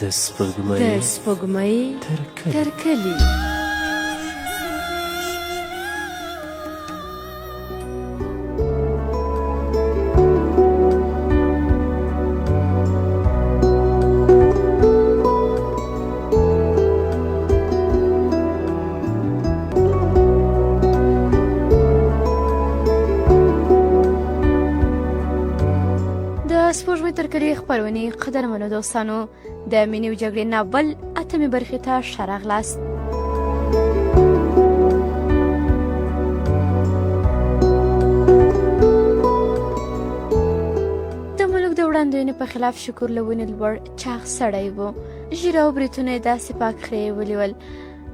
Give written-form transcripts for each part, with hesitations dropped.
د سپوږمۍ د سپوږمۍ تر کلي. تر کلي. د سپوږمۍ تر کلي خپرونې قدرمنو دوستانو، د مینې او جګړې ناول اتمې برخې ته ښه راغلاست. د ملوک د وړاندوینې په خلاف شکر له ونې لوړ چاغ سړی و. ږیره او بریتونه یې داسې پاک خرېیلي ول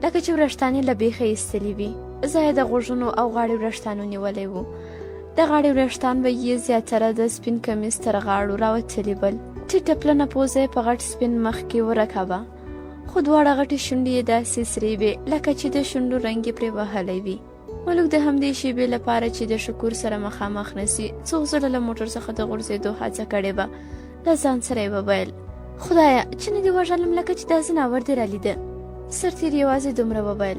لکه چې ورښتان یې له بیخه ایستلي وي. ځای یې د غوږونو او غاړې ورښتانو نیولی و. د غاړې وریښتان به یې زیاتره د سپین کمیس تر غاړو راوتلي ول. ټیټه پلنه پوزه یې په غټ سپین مخ کې ورکه وه، خو دواړه غټې شونډې یې داسې سرې وې لکه چې د شونډو رنګ یې پرې وهلی وي. ملوک د همدې شیبې لپاره چې د شکور سره مخامخ نه سي، څو ځله له موټر څخه د غورځېدو هڅه کړې وه. له ځان سره یې وویل، خدایه چې نه دې وژلم، لکه چې دا ځناور دې رالیده. سرتېري یوازې دومره وویل،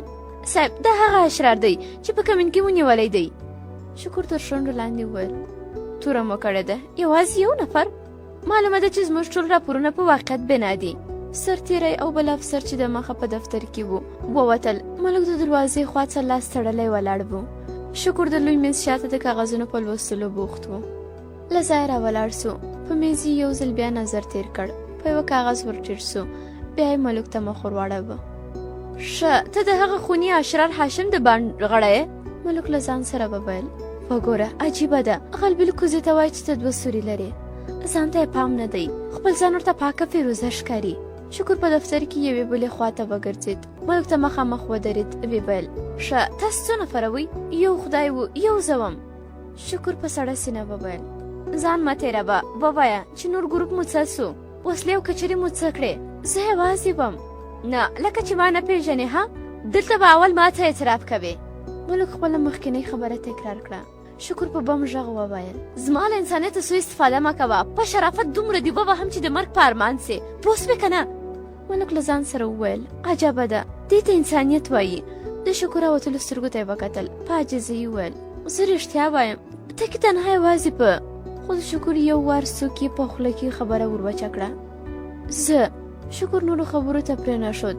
صاحب دا هغه اشرار دی چې په کمین کې مو نیولی دی. شکر تر شونډو لاندې وویل، توره مو کړې ده، یوازې یو نفر؟ معلومه ده چې زموږ ټول راپورونه په واقعیت بنا دي. سرتیری او بل افسر چې د مخه په دفتر کې وو ووتل. ملک د دروازې خوا ته لاس تړلی ولاړ وو. شکر د لوی میز شاته د کاغذونو په لوستلو بوخت وو. له ځایه راولاړ سو، په میز یې یو ځل بیا نظر تیر کړ، په یوه کاغذ ورټیټ سو، بیا یې ملک ته مخ ورواړاوه. ښه، ته د هغه خوني اشرار هاشم د بانډ غړی یې؟ ملک له ځان سره وویل، وګوره عجیبه ده، غلبیل کوزې ته وایي چې ته دوه سوري لرې، ځان ته یې پام نه دی، خپل ځان ورته پاکه فیروزه ښکاري. شکر په دفتر کې یوې بلې خوا ته وګرځېد، ملک ته مخامخ ودرېد، ویې ویل، ښه تاسو څو نفره وئ؟ یو خدای و، یو زه وم. شکر په سړه سینه وویل، ځان مه تېروه، ووایه چې نور ګروپ مو څه سو، وسلې او کچرې مو څه کړې؟ زه یوازې وم. نه، لکه چې ما نه پېژنې ها، دلته به اول ما ته اعتراف کوې. ملک خپله مخکنۍ خبره تکرار کړه. شکر په بم غږ وویل، زما له انسانیته سوء استفاده مه کوه، په شرافت دومره دې ووهم چې د مرګ په ارمان سې، پوه سوې که نه؟ ملک له ځان سره وویل، عجبه ده، دې ته انسانیت وایي. د شکر راوتلو سترګو ته یې وکتل، په عاجزۍ یې وویل، زه رښتیا وایم، ته کې تنها یوازې په. خو د شکر یو وار څوک یې په خوله کې خبره وروچه کړه. زه شکر نورو خبرو ته پرې نه ښود.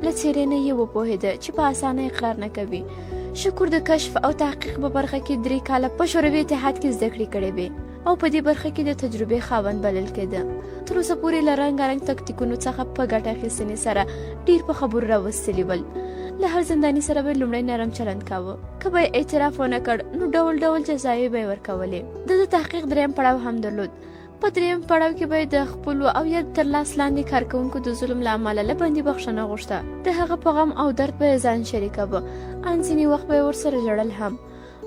له څېرې نه یې وپوهېده چې په اسانه اقرار نه کوي. شکر د کشف او تحقیق په برخه کې 3 کاله په شوروي اتحاد کې زده کړې کړې وې او په دې برخه کې د تجربې خاوند بلل کېده. تر اوسه پورې له رنګارنګ تکتیکونو څخه په ګټه اخیستنې سره ډېر په خبرو راوستلي ول. له هر زنداني سره به یې لومړی نرم چلند کاوه، که به یې اعتراف ونه کړ نو ډول ډول جزاوې به یې ورکولې. ده د تحقیق دریم پړاو هم درلود. په دریم پړاو کې به یې د خپلو او یا تر لاس لاندې کارکوونکو د ظلم له امله له بندي بخښنه غوښته. د هغه په غم او درد به یې ځان شریکاوه، ان ځینې وخت به یې ورسره ژړل هم،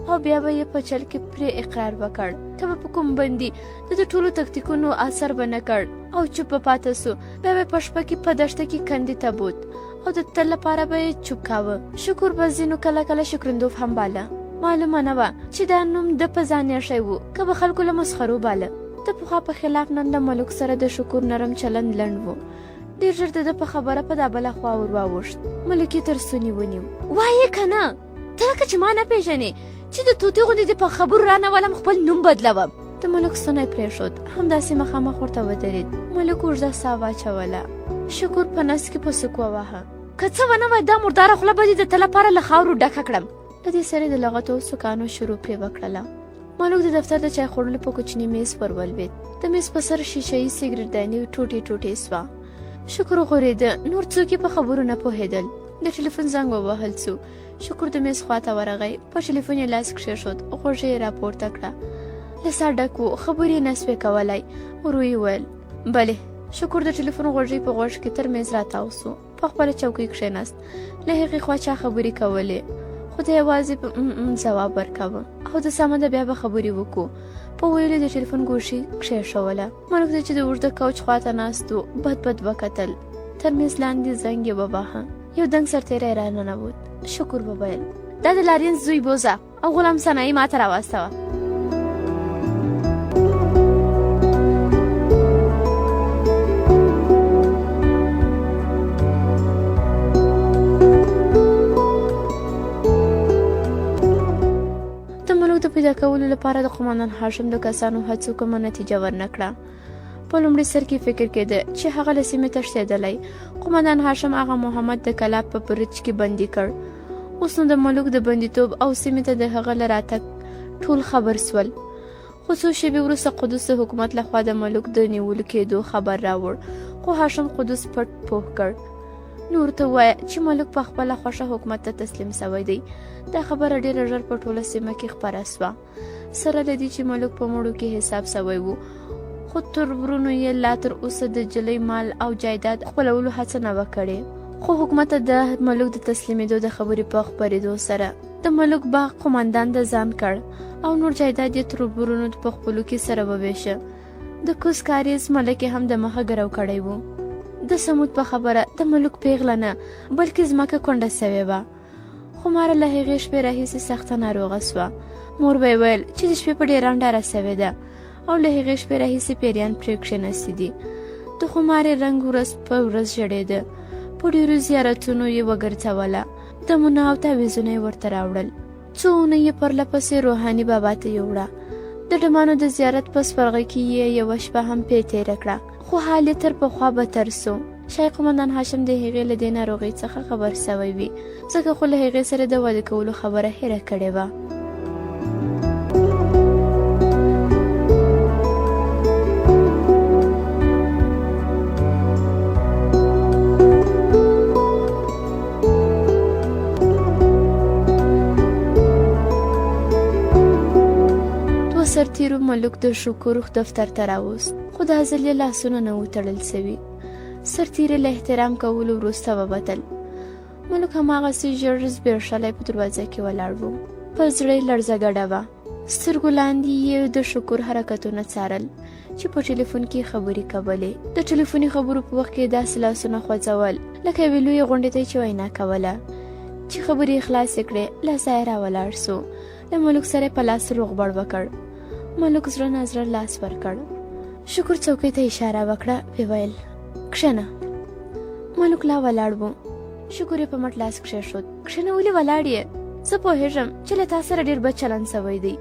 او بیا به یې په چل کې پرې اقرار وکړ. که به په کوم بندي د ده ټولو تکتیکونو اثر به نه کړ او چوپ به پاته سو، بیا به په شپه کې په دښته کې کندې ته بوت او د تل لپاره به یې چوپ کاوه. شکر به ځینو کله کله شکرندوف هم باله. معلومه نه وه چې دا نوم ده په ځان ایښی و که به خلکو له مسخرو باله. د پخوا په خلاف نن له ملک سره د شکر نرم چلند لنډ و. ډېر ژر د ده په خبره په دا بله خوا ور واوښت. ملک یې تر ستوني ونیو. وایې که نه؟ ته لکه چې ما نه پېژنې چې د طوطي غوندې دې په خبرو رانه ولم، خپل نوم بدلوم. د ملک ستونی پرېښود، همداسې مخامخ ورته ودرېد. ملک اوږده ساه واچوله. شکر په نس کې په سوک وواهه. که څه ونه وای دا مرداره خوله به دې د تل لپاره له خاورو ډکه کړم. له دې سره د لغتو او سوکانو شروع پرې وکړله. ملک د دفتر د چای خوړلو په کوچني میز ور ولوېد. د میز په سر شیشه یي سګرټ دانې ټوټې ټوټې سوه. شکر غورېده، نور څوک یې په خبرو نه پوهېدل. د ټلیفون زنګ ووهل سو. شکر د میز خواته ورغی، په ټلیفون یې لاس کښېښود، غوږۍ یې راپورته کړه. له سا ډک و، خبرې یې نه سوې کولای. ورو یې وویل، بلې. شکر د ټلیفون غوږۍ په غوږ کې تر میز راتاو سو، په خپله چوکۍ کښېناست. له هغې خوا چا خبرې کولې، خو ده یوازې په م م ځواب ورکاوه او د سمه ده بیا به خبرې وکړو په ویلو د ټلیفون ګوښې کښېښوله. ملک ته چې د اوږده کوچ خواته ناست و، بد بد وکتل. تر میز لاندې زنګ یې وواهه. یو دنګ سرتېری راننوت. شکر وویل، دا د لارین زوی بوزه او غلام سنایي ماته راواستوه. پیدا کولو لپاره د قومندان هاشم د کسانو هڅو کومه نتیجه ورنه کړه. په لومړي سر کې فکر کېده چې هغه له سیمې تښتېدلی. قومندان هاشم هغه محمد د کلا په برج کې بندي کړ. اوس نو د ملوک د بندیتوب او سیمې ته د هغه له راتګ ټول خبر سول. خو څو شېبې وروسته قدوس د حکومت لخوا د ملوک د نیولو کېدو خبر راوړ، خو هاشم قدوس پټ پوه کړ. نور ته ووایه چې ملوک په خپله خوښه حکومت ته تسلیم سوی دی. دا خبره ډېره ژر په ټوله سیمه کې خپره سوه. سره له دې چې ملوک په مړو کې حساب سوی و، خو تر ورونو یې لا تر اوسه د جلۍ مال او جایداد خپلولو هڅه نه وه کړې. خو حکومت ته د ملوک د تسلیمېدو د خبرې په خپرېدو سره د ملوک باغ قومندان د ځان کړ او نور جایداد یې تر ورونو په خپلو کې سره ووېشه. د کوز کاریز ملک یې هم د مخه ګرو کړی و. د سمود په خبره د ملوک پیغله نه بلکې ځمکه کونډه سوې وه. خماره له هغې شپې راهیسې سخته ناروغه سوه. مور به یې ویل چې د شپې په ډېران ډاره سوې ده او له هغې شپې راهیسې پیریان پرې کښېناستي دي. د خمارې رنګ ورځ په ورځ ژړېده. په ډېرو زیارتونو یې وګرځوله، دمونه او تعویذونه یې ورته راوړل. څو اونۍ یې پرله پسې روحاني بابا ته یوړه. د ډمانو د زیارت په سپرغۍ کې یې یوه شپه هم پې تېره کړه، خو حال یې تر پخوا بتر سو. شاید قومندان هاشم د هغې له دې ناروغۍ څخه خبر سوی وي، ځکه خو له هغې سره د واده کولو خبره هېره کړې وه. دوه سرتیرو ملوک د شکور دفتر ته راوست، خو دا ځل یې لاسونه نه وو تړل سوي. سرتیري له احترام کولو وروسته ووتل. ملوک هماغسې ژړ زبېښلی په دروازه کې ولاړ و. پر زړه یې لړزه ګډه وه. سترګو لاندې یې د شکور حرکتونه څارل چې په ټلیفون کې خبرې کولې. د ټلیفوني خبرو په وخت کې داسې لاسونه خوځول لکه یوې لویې غونډې ته چې وینا کوله. چې خبرې یې خلاصې کړې، له ځایه راولاړ سو. له ملوک سره په لاس روغبړ وکړ. ملوک زړه نا زړه لاس ورکړ. شکر څوکۍ ته اشاره وکړه، ویل کښېنه. ملوک لا ولاړ و. شکر یې په مټ لاس کښېښود. کښېنه، ولې ولاړ یې؟ زه پوهېږم چې له تا سره ډېر بد چلند سوی دی.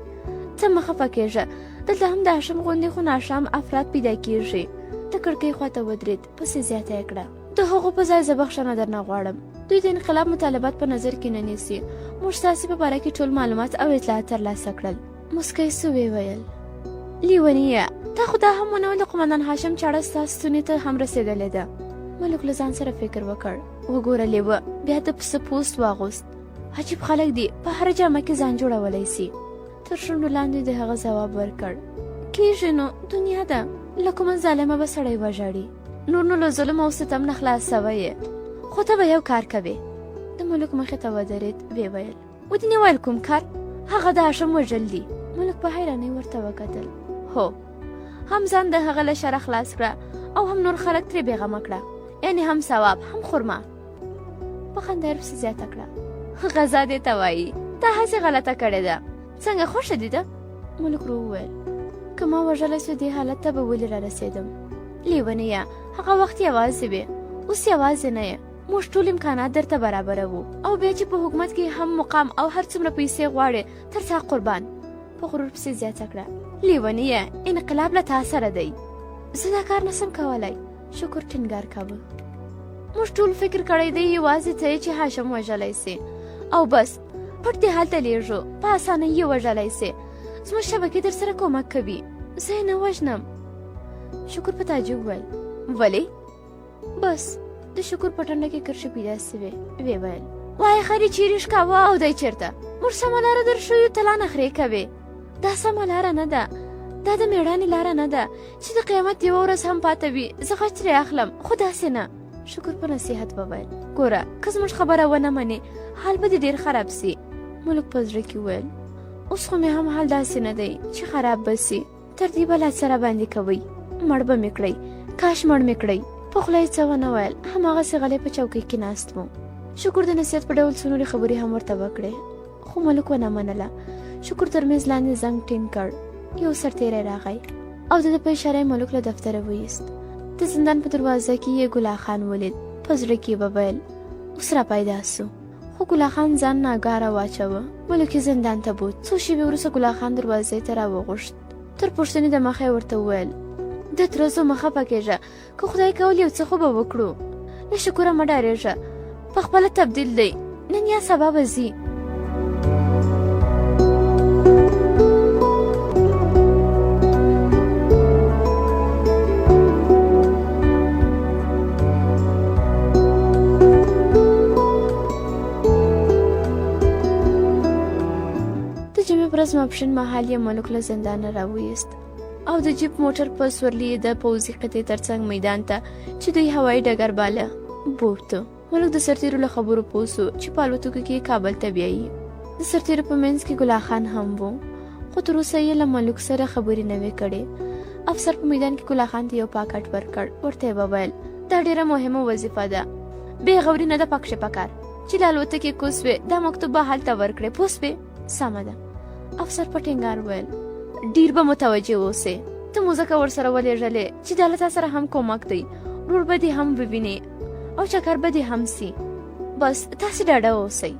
ته مه خفه کېږه، دلته هم د هاشم غوندې خو ناښام افراد پیدا کېږي. د کړکۍ خواته ودرېد، پسې زیاته یې کړه، د هغو په ځای زه بخښنه درنه غواړم. دوی د انقلاب مطالبات په نظر کې نه نیسي. موږ ستاسې په باره کې ټول معلومات او اطلاعات ترلاسه کړل. موسکی سو، ویې ویل، لیونیه، تا خو دا هم ونه ویل د قومندان هاشم چاړه ستا ستوني ته هم رسېدلې ده. ملوک له ځان سره فکر وکړ، وګوره لیوه بیا د پسه پوست واغوست. عجیب خلک دي، په هره جامه کې ځان جوړولی سي. تر شونډو لاندې د هغه ځواب ورکړ، کیږي نو، دنیا ده، له کومه ظالمه به سړی وژاړي. نور نو له ظلم او ستم نه خلاص سوی یې، خو ته به یو کار کوې. د ملوک مخې ته ودرېد، ویې ویل، ودې نه ویل کوم کار؟ هغه د هاشم وژل دي. ملک په حیرانۍ ورته وکتل. هو، هم ځان د هغه له شره خلاص کړه او هم نور خلک ترې بېغمه کړه، یعنې هم ثواب هم خرما. په خندا یې ورپسې زیاته کړه، غذا دې ته وایي، تا هسې غلطه کړې ده. څنګه خوښه دې ده؟ ملک ورو وویل، که ما وژلی سو دې حالت ته به ولې رارسېدم؟ لیونیه، هغه وخت یوازې وې، اوس یوازې نه یې. موږ ټول امکانات درته برابروو، او بیا چې په حکومت کې هم مقام او هر څومره پیسې غواړې تر تا قربان. په غرور پسې زیاته کړه، لیونیه، انقلاب له تا سره دی. زه دا کار نسم کولی. شکر ټینګار کاوه، موږ ټول فکر کړی دی یوازې ته یې چې هاشم وژلی سي او بس. پټ دې هلته لیږو، په اسانۍ یې وژلی سي. زموږ شبکې در سره کومک کوي. زه یې نه وژنم. شکر په تعجب وویل، ولې؟ بس د شکر په ټنډه کې کرښې پیدا سوې. ویې ویل، وایه خرې چیرې ښکاوه او دی چېرته؟ موږ سمه لاره در ښیو، ته لا نخرې کوې. دا سمه لاره نه ده، دا د مېړانې لاره نه ده چې د قیامت یوه ورځ هم پاته وي زه غچ ترې اخلم، خو داسې نه. شکر په نصیحت وویل، ګوره که زموږ خبره ونه منې حال به دې ډېر خراب سي. ملک په زړه کې وویل، اوس خو مې هم حال داسې نه دی چې خراب به سي. تر دې به لا څه راباندې کوئ؟ مړ به مې کړئ، کاش مړ مې کړئ. په خوله یې څه ونه ویل، هماغسې غلی په چوکۍ کې ناست و. شکر د نصیحت په ډول څو نورې خبرې هم ورته وکړې، خو ملک ونه منله. شکر تر میز لاندې زنګ ټینګ کړ. یو سرتیری راغی او د ده په اشاره یې ملک له دفتره وایست. د زندان په دروازه کې یې ګلا خان ولید. په زړه کې یې وویل، اوس را پیدا سو. خو ګلاخان ځان ناګاره واچوه. ملک یې زندان ته بوت. څو شېبې وروسته ګلاخان دروازې ته راوغوښت. تر پوښتنې د مخه یې ورته وویل، د تره زو مه خفه کېږه، که خدای کول یو څه خو به وکړو. له شکره مه ډارېږه، په خپله تبدیل دی، نن یا سبا به ځي. د جمعې پر ورځ ماپښین مهال یې ملک له زندانه راویست او د جیپ موټر په سورلي یې د پوځي قطعې ترڅنګ میدان ته چې دوی هوایي ډګر باله بوته. ملک د سرتیرو له خبرو پوه سو چې په الوتکو کې کابل ته بیایي. د سرتیرو په منځ کې ګلاخان هم و، خو تر اوسه یې له ملک سره خبرې نه وې کړې. افسر په میدان کې ګلاخان ته یو پاکټ ورکړ، ورته یې وویل، دا ډېره مهمه وظیفه ده، بې غوري نه ده پکښې پکار. چې له الوتکې کوز سوې دا مکتوب به هلته ورکړې، پوه سوې؟ سمه ده. افسر په ټینګار وویل، ډیر به متوجه اوسې، ته مو ځکه ورسره ولېږلې چې دا له تا سره هم کومک دی، ورور به دې هم ووینې او چکر به دې هم سي. بس تاسې ډاډه اوسئ.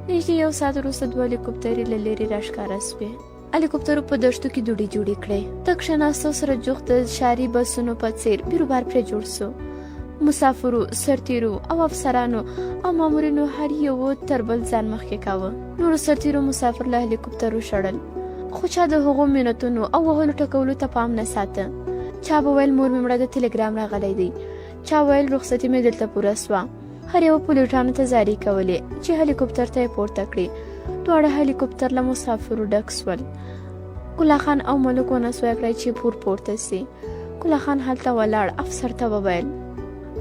نږدې یو ساعت وروسته دوه هلیکوپترې له لیرې راښکاره سوې. هلیکوپترو په دښتو کې دوړې جوړې کړې. د کښېناستو سره جوخت د ښاري بسونو په څیر بیروبار پرې جوړ سو. مسافرو، سرتیرو او افسرانو او مامورینو هر یو تر بل ځان مخکې کاوه. نورو سرتیرو مسافر له هلیکوپترو شړل، خو چا د هغو منتونو او وهلو ټکولو ته پام نه ساته. چا به ویل مور مې مړه ده، تلګرام راغلی دی. چا ویل رخصتي مې دلته پوره سوه. هر یوه پلوټانو ته زارۍ کولې چې هلیکوپتر ته یې پورته کړي. دواړه هلیکوپتر له مسافرو ډک سول. ګلاخان او ملک ونه سوای کړای چې پور پورته سي. ګلاخان هلته ولاړ افسر ته وویل.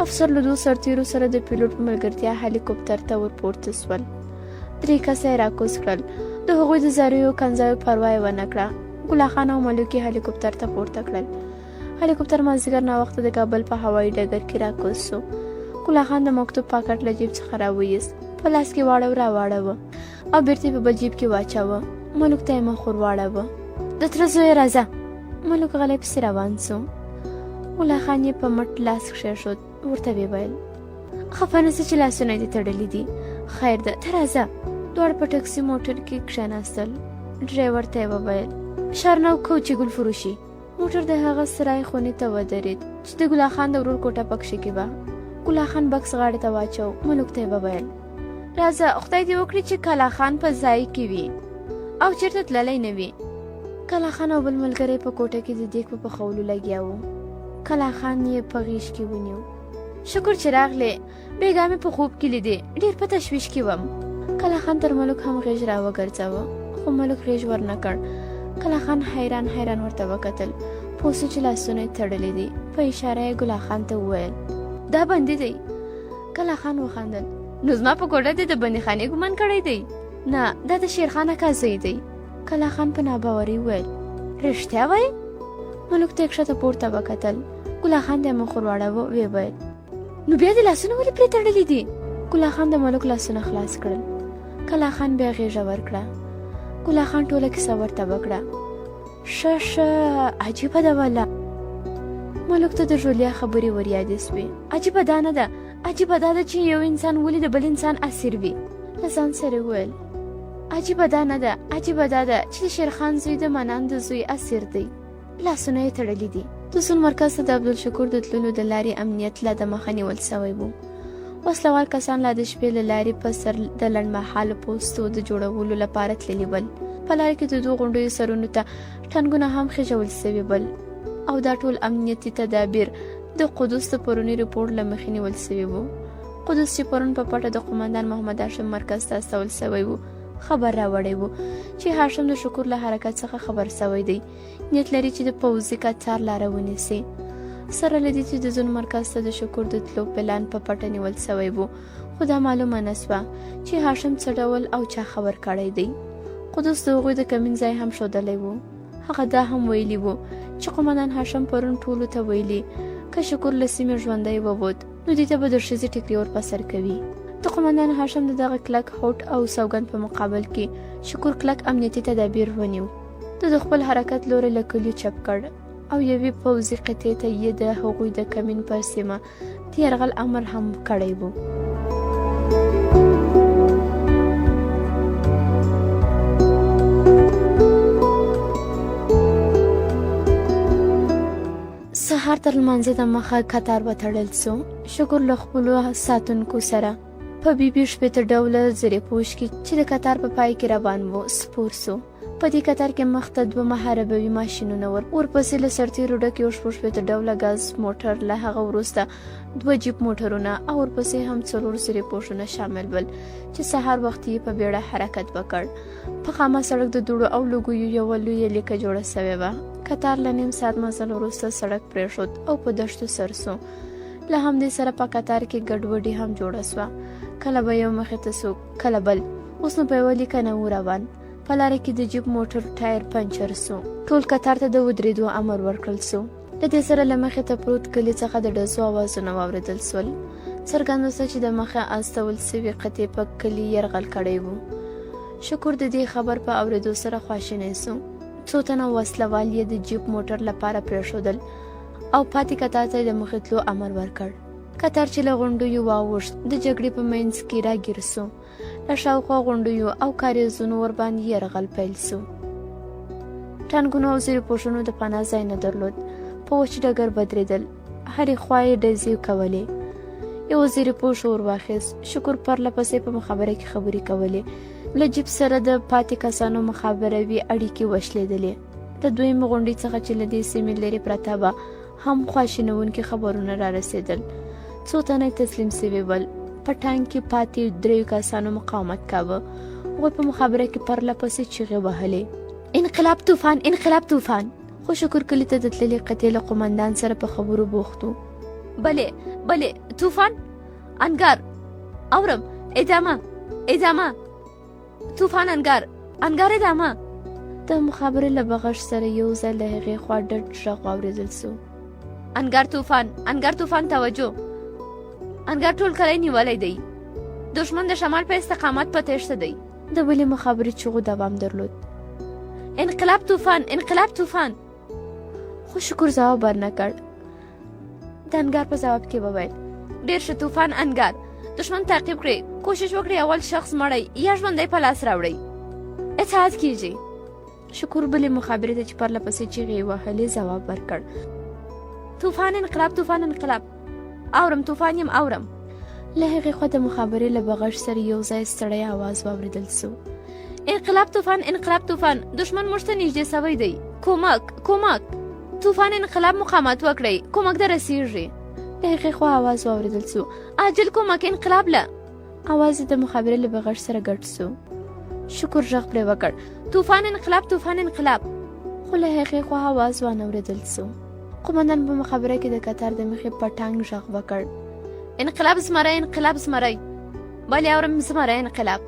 افسر له دوو سرتیرو سره د پیلوټ په ملګرتیا هلیکوپتر ته ورپورته سول. درې کسه یې راکوز کړل. د هغوی د زاریو کنځاوو پروا یې ونه کړه. ګلاخان او ملک یې هلیکوپتر ته پورته کړل. هلیکوپتر مازدیګر ناوخته د کابل په هوایي ډګر کې راکوز سو. ګلاخان د مکتوب پاکټ له جیب څخه راویست، په لاس کې واړه راواړوه او بیرته یې په بل جیب کې واچاوه. ملک ته یې مخ ور واړاوه. د تره زویه راځه. ملک غلی پسې روان سو. ګلاخان یې په مټ لاس کښېښود، ورته ویې ویل، خفه نه سې چې لاسونه دې تړلي دي، خیر ده، ته راځه. دواړه په ټکسي موټر کې کښېناستل. ډرایور ته یې وویل، شهر نو کوچې ګل فروشي. موټر د هغه سرای خونې ته ودرید چې د ګلاخان د ورور کوټه پکښې کې وه. ګلاخان بکس غاړې ته واچو، ملک ته یې وویل، راځه، خدای دې وکړي چې کلاخان په ځای کې وي او چېرته تللی نه وي. کلاخان او بل ملګری په کوټه کې د دیګ په پخولو لګیا وو. کلاخان یې په غېږ کې ونیو. شکر چې راغلې، بېګا مې په خوب کې لیدې، ډېر په تشویش کې وم. کلاخان تر ملک هم غېږ راوګرځاوه، خو ملک غېږ ورنه کړ. کلاخان حیران حیران ورته وکتل، پوه سو چې لاسونه یې تړلي دي. په اشاره یې ګلاخان ته وویل، دا بندي دی. کلاخان وخندل، نو زما په کوټه دې د بندیخانې ګمان کړی دی؟ نه، دا د شیرخان اکا زوی دی. کلاخان په ناباورۍ وویل، رښتیا وایې؟ ملک ته یې کښته پورته وکتل. ګلاخان ته یې مخ ور واړاوه، ویې ویل، نو بیا دې لاسونه ولې پرې تړلي دي؟ ګلاخان د ملک لاسونه خلاص کړل. کلاخان بیا غېږه ورکړه. ګلاخان ټوله کیسه ورته وکړه. ښه ښه، عجیبه ده والا. ملک ته د ژولیا خبرې وریادې سوې. عجیبه دا نه ده، عجیبه دا ده چې یو انسان ولې د بل انسان اسیر وي. له ځان سره وویل، عجیبه دا نه ده، عجیبه دا ده چې د شیرخان زوی د منان د زوی اسیر دی. لاسونه یې تړلي دي. د زون مرکز ته د عبدالشکور د تللو د لارې امنیت لا دمخه نیول شوی و. وسلوال کسان لا د شپې له لارې په سر د لنډمهالو پوستو د جوړولو لپاره تللي ول. په لاره کې د دوو غونډیو سرونو ته ټانګونه هم خېژول شوي ول او دا ټول امنیتي تدابیر د قدوس د پروني رپورټ له مخې نیول شوي وو. قدوس چې پرون په پټه د قومندان محمد هاشم مرکز ته استول شوی و، خبر راوړی و چې هاشم د شکور له حرکت څخه خبر شوی دی، نیت لري چې د پوځي کتار لاره ونیسي. سره له دې چې د زون مرکز ته د شکور د تلو پلان په پټه نیول شوی و، خو دا معلومه نه سوه چې هاشم څه ډول او چا خبر کړی دی. قدوس د هغوی د کمین ځای هم ښودلی و. هغه دا هم ویلي وو چې قومندان هاشم پرون ټولو ته ویلي، که شکور له سیمې ژوندی ووت نو دوی ته به د ښځې ټیکري ور په سر کوي. د قومندان هاشم د دغه کلک هوډ او سوګند په مقابل کې شکور کلک امنیتي تدابیر ونیو. ده د خپل حرکت لوری له کلیو چپ کړ او یوې پوځي قطعې ته یې د هغوی د کمین پر سیمه د یرغل امر هم کړی و. سهار تر لمانځه د مخه کتار وتړل سو. شکر له خپلو ساتونکو سره په بي بي 60 ډوله زرې پوش کې چې د کتار په پای کې روان وو سپور سو. په دې کتار کې مخته دوه محاربوي ماشینونه ول، ورپسې له سرتیرو ډک یو 66 ډوله ګاز موټر، له هغه وروسته دوه جیپ موټرونه او ورپسې هم څلور زرې پوښونه شامل ول چې سهار وختي یې په بیړه حرکت وکړ. په خامه سړک د دوړو او لوګیو یوه لویه لیکه جوړه سوې وه. کتار له نیم ساعت مزل وروسته سړک پرېښود او په دښتو سر سو. له همدې سره په کتار کې ګډوډي هم جوړه سوه، کله به یو مخې ته سو، کله بل. اوس نو په یوه لیکه نه وو روان. په لاره کې د جیپ موټر ټایر پنچر سو. ټول کتار ته د ودرېدو امر ورکړل سو. له دې سره له مخې ته پروت کلي څخه د ډزو اوازونه واورېدل سول. څرګنده سوه چې د مخه استول سوي قطعې په کلي یرغل کړی وو. شکر د دې خبر په اورېدو سره خواشینی سو. څو تنه وسله وال یې د جیپ موټر لپاره پرېښودل او پاتې کتار ته یې د مخې تلو امر ورکړ. کتار چې له غونډیو واوښت، د جګړې په منځ کې راګیر سو. له شاوخوا غونډیو او کاریزونو ورباندې یرغل پیل سو. ټانکونو او زیرې پوښونو د پناه ځای نه درلود، په وچ ډګر بدرېدل، هرې خوا یې ډزې کولې. یو زیرې پوښ ور واخیست. شکر پرله پسې په مخابره کې خبرې کولې. له جیپ سره د پاتې کسانو مخابروي اړیکې وشلېدلې. د دویمې غونډۍ څخه چې له دې سیمې لرې پرته وه هم خواشینونکي خبرونه را رسېدل. څو تنه تسلیم سوي ول. په ټانک کې پاتې دریو کسانو مقاومت کاوه. هغوی په مخابره کې پرله پسې چیغې وهلې، انقلاب طوفان، انقلاب طوفان. خو شکر کلي ته د تللې قطعې له قومندان سره په خبرو بوخت و. بله بله طوفان، انګار، اورم، ادامه ادامه، طوفان انګار، انګار ادامه. د مخابرې له بغش سره یو ځای له هغې خوا ډډ غږ واورېدل سو، انګار طوفان، انګار طوفان، توجه، انګار ټول کلی نیولی دی، دښمن د شمال په استقامت په تېښته دی. د بلې مخابرې چغو دوام درلود، انقلاب طوفان، انقلاب طوفان. خو شکر ځواب ورنه کړ. د انګار په ځواب کې وویل، ډېر ښه طوفان انګار، دښمن تعقیب کړئ، کوشش وکړئ اول شخص مړی یا ژوندی په لاس راوړئ. اطاعت کیږي. شکر بلې مخابرې ته چې پرله پسې چیغې یې وهلې ځواب ورکړ، طوفان انقلاب، طوفان انقلاب، اورم، طوفان یم، اورم. له هغې خوا د مخابرې له بغش سره یو ځای ستړی اواز واورېدل سو، انقلاب طوفان، انقلاب طوفان، دښمن موږ ته نږدې سوی دی، کومک کومک، طوفان انقلاب، مقاومت وکړئ، کومک در رسیږي. له هغې خوا اواز واورېدل سو، عاجل کومک، انقلاب له. اواز یې د مخابرې له بغش سره ګډ سو. شکر غږ پرې وکړ، طوفان انقلاب، طوفان انقلاب. خو له هغې خوا اواز وانه ورېدل سو. قومندان په مخابره کې د کتار د مخې په ټانګ غږ وکړ، انقلاب زمری، انقلاب زمری، بلې اورم، زمری انقلاب،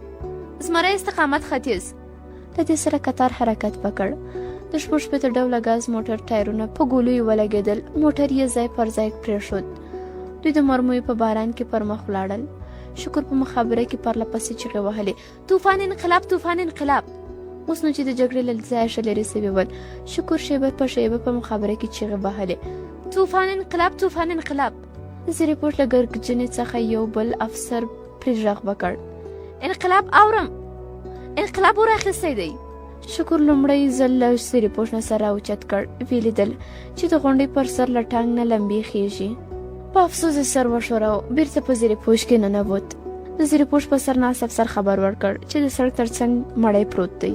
زمری استقامت ختیځ. له دې سره کتار حرکت وکړ. د 66 ډوله ګاز موټر ټایرونه په ګولیو ولګېدل، موټر یې ځای پر ځای پرېښود. دوی د مرمیو په باران کې پر مخ ولاړل. شکر په مخابره کې پرله پسې چیغې وهلې، طوفان انقلاب، طوفان انقلاب. اوس نو چې د جګړې له ځایه ښه لرې سوي ول، شکر شېبه په شېبه په مخابره کې چیغې وهلې، طوفان انقلاب، طوفان انقلاب. د زیرې پوښ له ګرګجنې څخه یو بل افسر پرې غږ وکړ، انقلاب اورم، انقلاب ور اخیستی دی. شکر لومړی ځل له سرې پوښ نه سر راوچت کړ، ویې لیدل چې د غونډۍ پر سر له ټانګ نه لمبې خیژي. په افسوس یې سر وښوراوه، بیرته په زیرې پوښ کې ننوت. د زیرې پوښ په سر ناست افسر خبر ورکړ چې د سړک تر څنګ مړی پروت دی.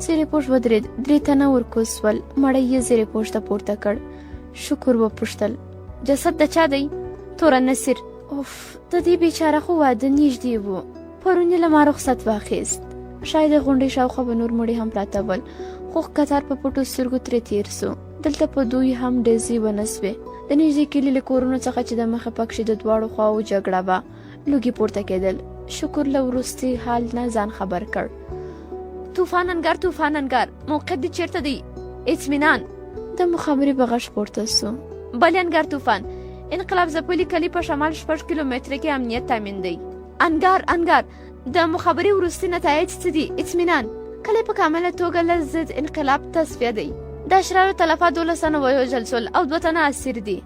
زیرې پوښ ودرېد، درې تنه ورکوز سول، مړی یې زیرې پوښ ته پورته کړ. شکر وپوښتل، جسد د چا دی؟ تورن نصیر. اوف، د دې بیچاره خو واده نږدې و، پرون یې له ما رخصت واخیست. ښایي د غونډۍ شاوخوا به نور مړي هم پراته ول، خو کتار په پټو سترګو ترې تېر سو. دلته په دوی هم ډزې ونه سوې. د نږدې کلي له کورونو څخه چې د مخه پکښې د دواړو خواوو جګړه وه، لوګي پورته کېدل. شکر له وروستي حال نه ځان خبر کړ. طوفان انګار، طوفان انګار، موقعیت دې چېرته دی؟ اطمینان. د مخابرې په غږ پورته سو. بلې انګار طوفان، انقلاب ځپلي کلي په شمال 6 کیلومتره کې امنیت تامین دی. انګار انګار، د مخابرې وروستي نتایج څه دي؟ اطمینان. کلی په کامله توګه له ضد انقلاب تصفیه دی. د اشرارو تلفات 12 تنه ووژل شول او 2 تنه اسیر دي.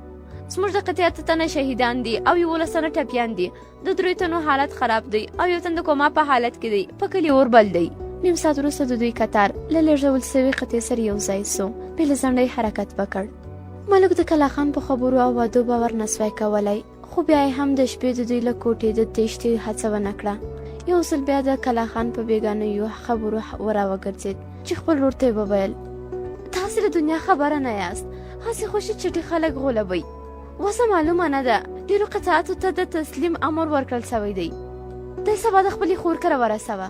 زموږ د قطعې 8 تنه شهیدان دي او 11 تنه ټپیان دي. د 3 تنو حالت خراب دی او یو تن د کوما په حالت کې دی. په کلي اور بل دی. نیم ساعت وروسته د دوی کتار له لېږدول سوي قطعې سره یو ځای سو. بې له ځنډه یې حرکت وکړ. ملک د کلاخان په خبرو او وعدو باور نه سوای کولی، خو بیا یې هم د شپې د دوی له کوټې د تېښتې هڅه ونه کړه. یو ځل بیا د کلاخان په بېګانیو خبرو وراوګرځېد چې خپل ورور ته یې وویل: تاسې له دنیا خبره نه یاست، هسې خوشې چټي خلک غولوئ. وسه معلومه نه ده، ډېرو قطعاتو ته د تسلیم امر ورکړل سوی دی. دی سبا د خپلې خور کره ورسوه.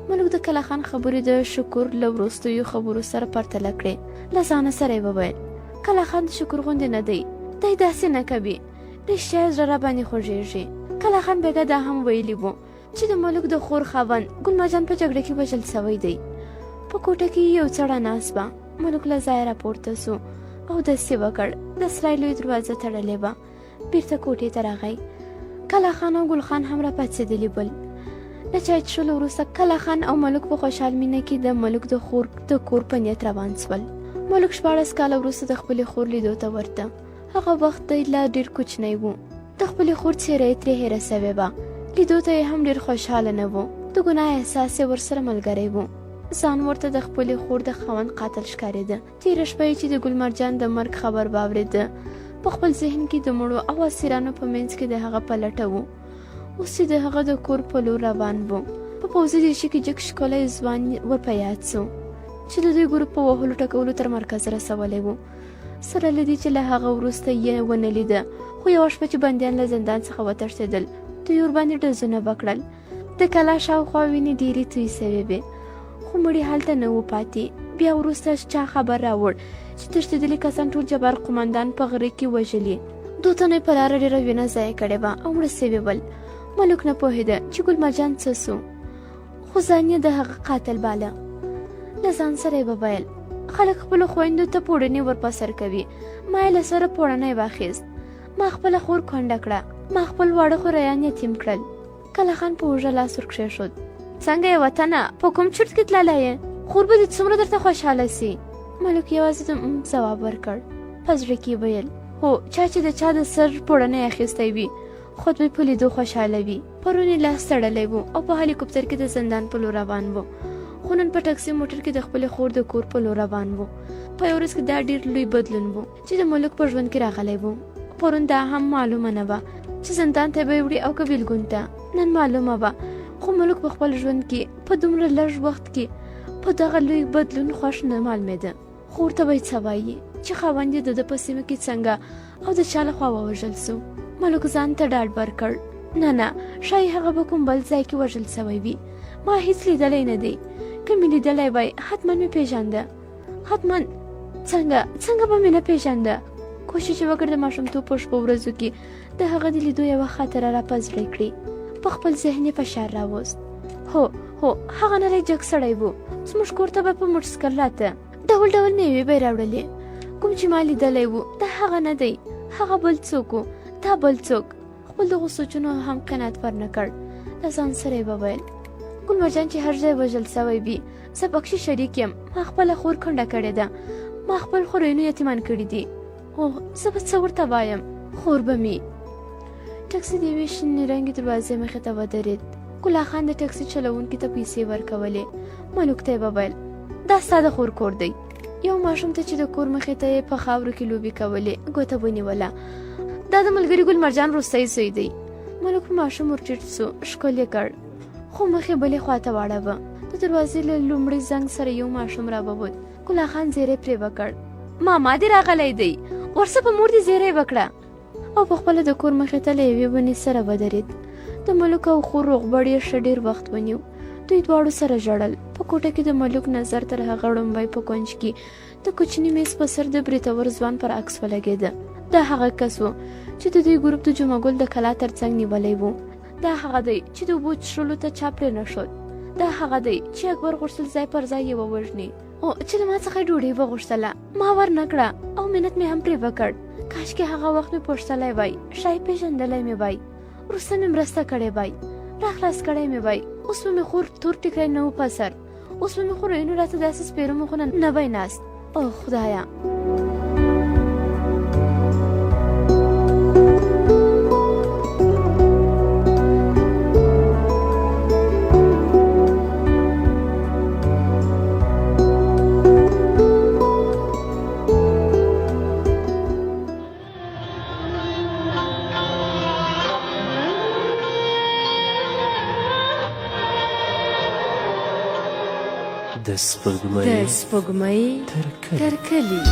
ملک د کلاخان خبرې د شکر له وروستیو خبرو سره پرتله کړې. له ځانه سره یې وویل: کلاخان د شکر غوندې نه دی، دی داسې نه کوي، رښتیا یې زړه راباندې خوږېږي. کلاخان بېګا دا هم ویلي وو چې د ملک د خور خاوند ګل مرجان په جګړه کې وژل سوی دی. په کوټه کې یو څه رڼا سوه. ملک له ځایه راپورته سو او داسې وکړ. د سرای لوی دروازه تړلې وه. بیرته کوټې ته راغی. کلا خان او ګل خان هم راپاڅېدلي ول. له چای څښلو وروسته کلا خان او ملک په خوشحال مینه کې د ملک د خور د کور په نیت روان سول. ملک 16 کاله وروسته د خپلې خور لیدو ته ورته. هغه وخت دی لا ډېر کوچنی و. د خپلې خور څېره یې ترې هېره سوې وه. لیدو ته یې هم ډېر خوشحاله نه و. د ګناه احساس یې ورسره ملګری و. ځان ورته د خپلې خور د خاوند قاتل ښکارېده. تېره شپه یې چې د ګل مرجان د مرګ خبر واورېده، په خپل ذهن کې د مړو او اسیرانو په منځ کې د هغه په لټه و. اوس چې د هغه د کور په لور روان و، په پوځي دریشي کې جګ ښکلی ځوان ور په یاد سو چې د دوی ګروپ په وهلو ټکولو تر مرکز رسولی و. سره له دې چې له هغه وروسته یې ونه لیده، خو یوه شپه چې بندیان له زندان څخه وتښتېدل، دوی ورباندې ډزونه وکړل. د کلا شاوخوا وینې ډېرې توی سوې وې، خو مړي هلته نه وو پاتې. بیا وروسته چا خبر راوړ چې تښتېدلي کسان ټول جبار قومندان په غره کې وژلي. دوه تنه یې په لاره ډېره وینه ضایع کړې وه او مړه سوي ول. ملک نه پوهېده چې ګل مرجان څه سو، خو ځان یې د هغه قاتل باله. له ځان سره یې وویل: خلک خپلو خویندو ته پوړني ور په سر کوي، ما یې له سره پوړنی واخیست. ما خپله خور کونډه کړه، ما خپل واړه خوریان یتیم کړل. کله خان په اوږه لاس ور کښېښود: څنګه یې وطنه، په کوم چورت کې تللی یې؟ خور به دې څومره درته خوشحاله سي. ملک یوازې د ځواب ورکړ. په زړه کې ویل: هو، چا چې د چا د سر پوړنی اخیستی وي، خود به په لیدو خوشحاله وي. پرون یې لاس تړلی و او په هلیکوپتر کې د زندان په لور روان و، خو نن په ټکسي موټر کې د خپلې خور د کور په لور روان و. په یو ورځ کې دا ډېر لوی بدلون و چې د ملک په ژوند کې راغلی و. پرون دا هم معلومه نه وه چې زندان ته به یې وړي او که بیلګون ته. نن معلومه وه، خو ملک په خپل ژوند کې په دومره لږ وخت کې په دغه لوی بدلون خوښ نه معلومېده. خور ته به یې څه وایي چې خاوند یې د ده په سیمه کې څنګه او د چا لخوا ووژل سو؟ ملک ځان ته ډاډ ورکړ: نه نه، ښایي هغه به کوم بل ځای کې وژل سوی وي. ما هیڅ لیدلی نه دی. که مې لیدلی وای، حتما مې پېژانده. حتما. څنګه څنګه به مې نه پېژانده؟ کوشش یې وکړ د ماشومتوب په شپو ورځو کې د هغه د لیدو یوه خاطره را په زړه کړي. په خپل ذهن یې فشار راوست. هو هو، هغه نری جګ سړی و. زموږ کور ته به په موټرسایکل راته. ډول ډول میوې به یې راوړلې. کوم چې ما لیدلی و، دا هغه نه دی، هغه بل څوک و، دا بل څوک. خپل دغو سوچونو هم قناعت ورنه کړ. له ځان سره یې وویل: ګل مرجان چې هر ځای وژل سوی وي، زه پکښې شریک یم. ما خپله خور کونډه کړې ده، ما خپل خورینو یتیمان کړي دي. اوه، زه به څه ورته وایم؟ خور به مې. ټکسي د یوې شنې رنګې دروازې مخې ته ودرېد. ګلا خان د ټکسي چلوونکي ته پیسې ورکولې. ملوک ته یې وویل: دا ستا د خور کور دی. یو ماشوم ته چې د کور مخې ته یې په خاورو کې لوبې کولې، ګوته ونیوله. دا د ملګري ګل مرجان وروستی زوی دی. ملک په ماشوم ورټیټ سو، ښکل یې کړ، خو مخ یې بلې خواته واړاوه. د دروازې له لومړي زنګ سره یو ماشوم راووت. ګلا خان زیری پرې وکړ: ماما دې راغلی دی، ورسه په مور دې زیری وکړه. او په خپله د کور مخې ته له یوې ونې سره ودرېد. د ملک او خور روغبړ یې ښه ډېر وخت ونیو. دوی دواړو سره ژړل. په کوټه کې د ملک نظر تر هغه ړومبی په کونج کې د کوچني میز په سر د بریتور ځوان پر عکس ولګېده. دا هغه کس و چې د دوی ګروپ د جمعه ګل د کلا تر څنګ نیولی و. دا هغه دی چې د اوبو څښلو ته چا پرې نه ښود. دا هغه دی چې اکبر غوښتل ځای پر ځای یې ووژني. او چې له ما څخه ډوډۍ وغوښتله، ما ور نه کړه او منت مې هم پرې وکړ. کاشکې هغه وخت مې پوښتلی وای، ښایي پېژندلی مې وای، وروسته مې مرسته کړې وای، را خلاص کړی مې وای. اوس به مې خور تور ټیکری نه و په سر. اوس به مې خورینو راته داسې سپېره مخونه نه وای ناست. او خدایا! د سپوږمۍ د سپوږمۍ تر کلي. تر کلي.